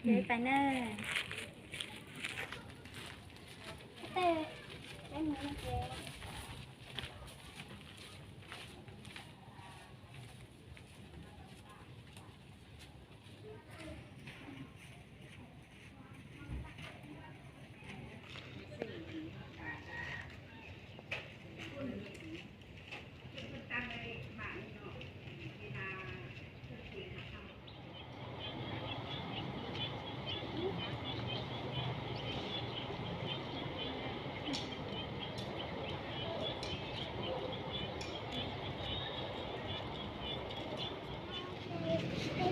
Pais na.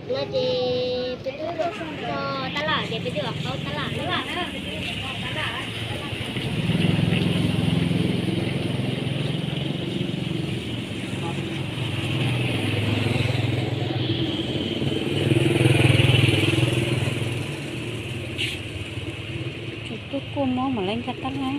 No ces peb twb tso tab laj ces peb twb los qau tab laj na. Tsis tuaj kuaj mob mam li nkag tab laj.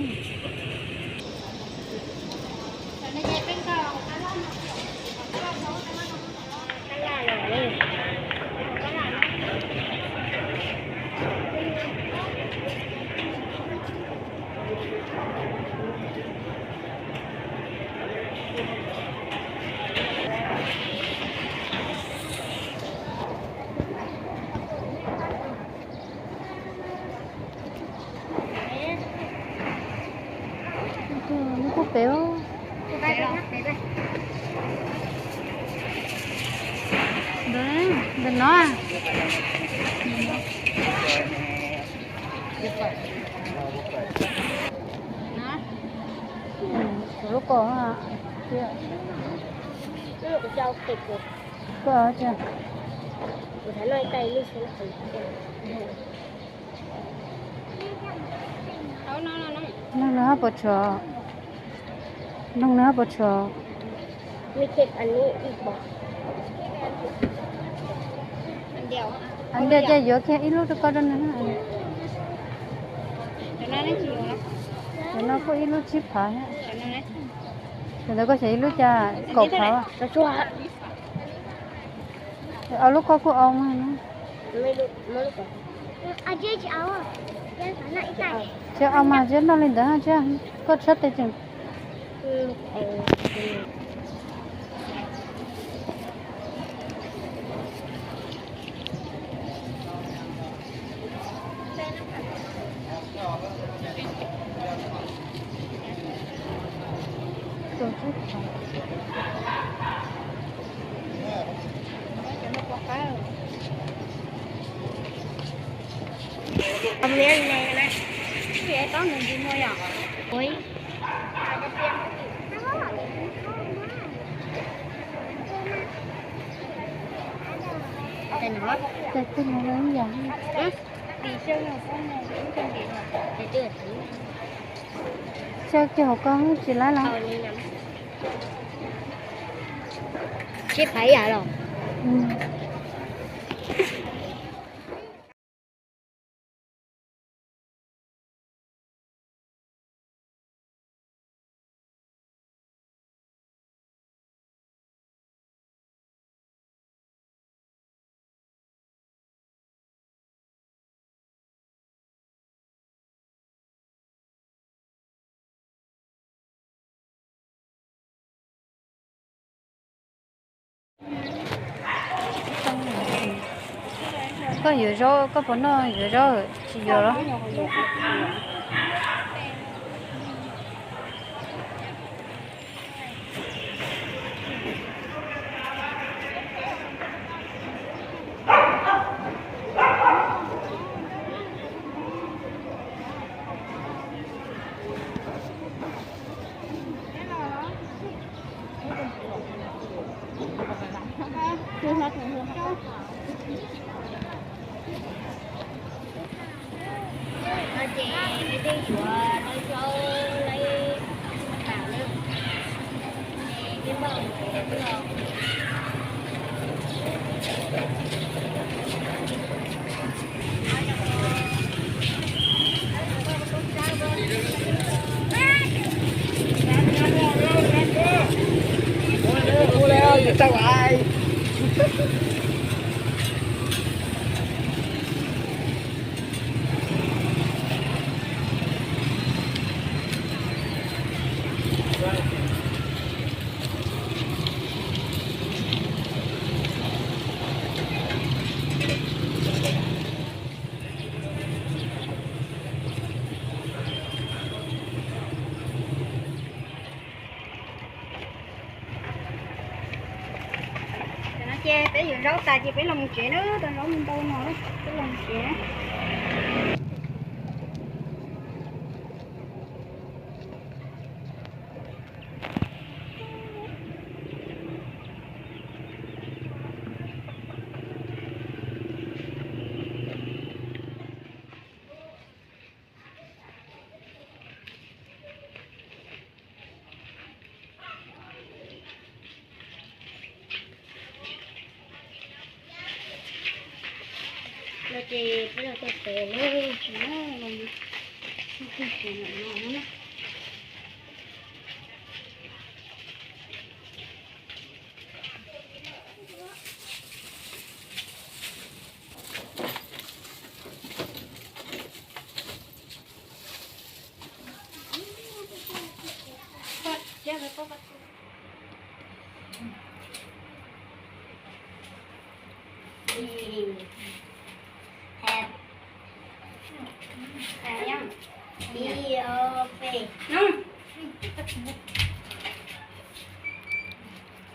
Lub kuj pem. Ntawm no. Lub ko. Koj. Noog nws hab puas tsuav? Noog nws hab puas tsuav? Ntiaj ces yuav kiag ib lub rau koj rau nws. Cov no kuj ib lub tsib phav. Cov ntawd koj xyov ib lub cas kaum phav. Ob lub koj kuj au mas. Tsis au mas, tsis noj li ntawd, koj tshab tes tseem. Xyaw kiag hauv ko tsis laib los? Tsib phav ib yam los? Koj yuav zaub, koj puas noj yuav zaub tsis yuav los? Ces peb yuav zaub tas ces peb los mus tsev na, tau zaub ntau no, peb los mus tsev. Los ces peb los txog tsev lawm na, los txog tsev lawm no na.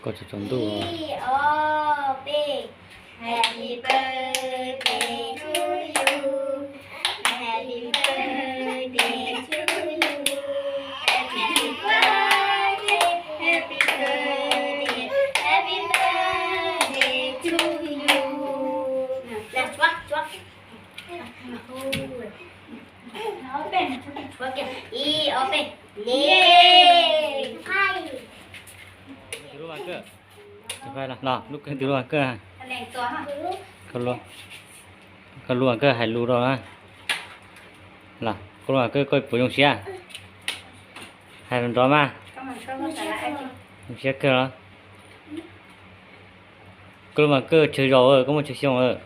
Koj tsaus ntuj. Ib, ob, peb. Happy birthday to you. Happy birthday to you. Happy birthday, happy birthday, happy birthday to you. Ib, ob, peb. Ib, ob, peb. Ib, ob, peb. Los, lub kwv twg lub koj, koj lub koj hais lus rau na. Los koj lub koj, koj puas zoo siab? Hais nrov mas. Zoo siab kawg los? Koj lub mas koj chaw zaus, koj muaj chaw xyoo lawm.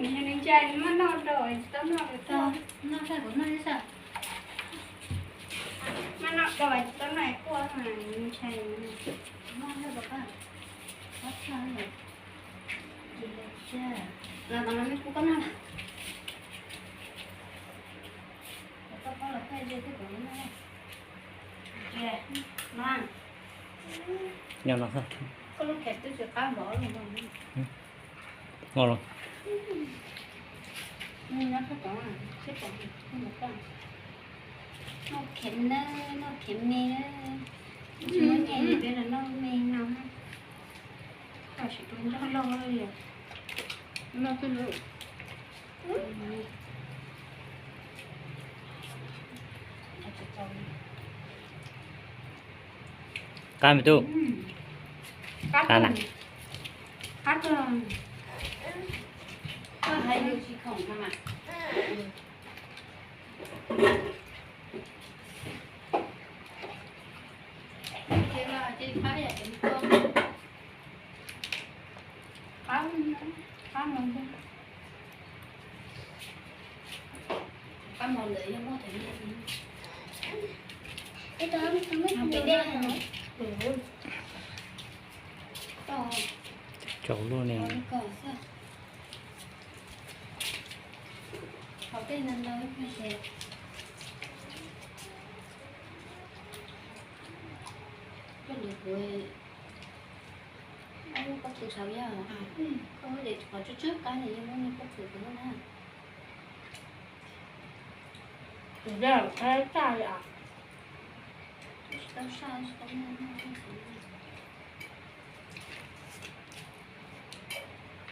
Nws ntshai, nws muab noj rau tsis tau noj, noj tag kuv noj xwb. Muab noj rau tsis tau noj kuaj mas nws ntshai. Noj tag kuv noj. Los tod los me kuv koj noj. Koj pab los thaij ze twb kuv noj. Nyob no xwb. Koj lub khem twb tsis qab npaum no. Noj los. Noj khem na, noj khem me na. Tsis muaj nyiaj li peb los noj me no. Tam sim tus nrog loj li. Noj twb lub. Qab me tub. Qab na. Qab tug. Koj hais lus tsis khoom no mas. Qab, qab no. Qab no ntawd yog muaj theem nyiaj. Tsaus luaj ne. Haus tej no ntau ib pliag ces koj lwm kuv, ob lub pob kws saum yog, koj muab de qhov tswb tswb qab nws yeej muab niag pob kws rau na. Tus yog qab tag li as. Tsis tau saj, tsis tau muaj noj.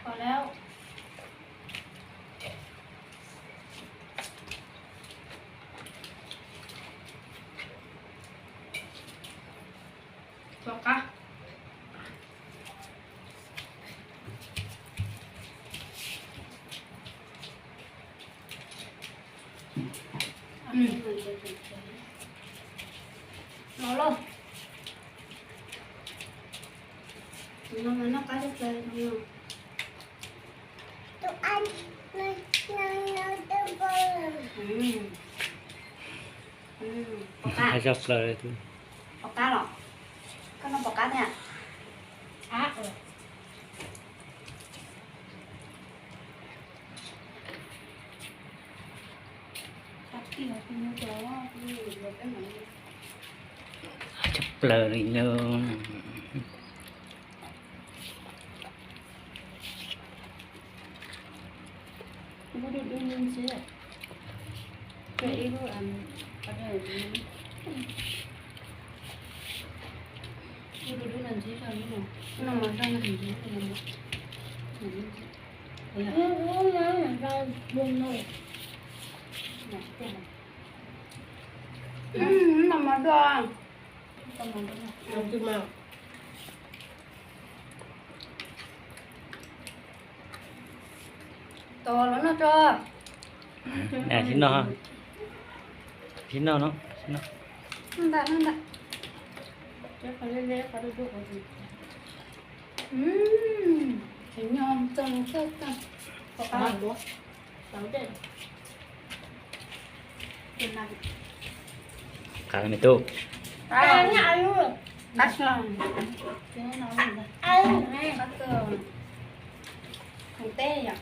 Pom lawm. Pom qab. No lauj. Tus no mas noj qab tshaj plaws no. Pom qab los? Koj noj pom qab thiab? Tshaj plaws li no. No mas dua. Tos los noj tso. Sib noj, sib noj no, sib noj. Noj ntag, noj ntag. Tseem nyo txog txog txog. Qab me tub. Qab teb yom.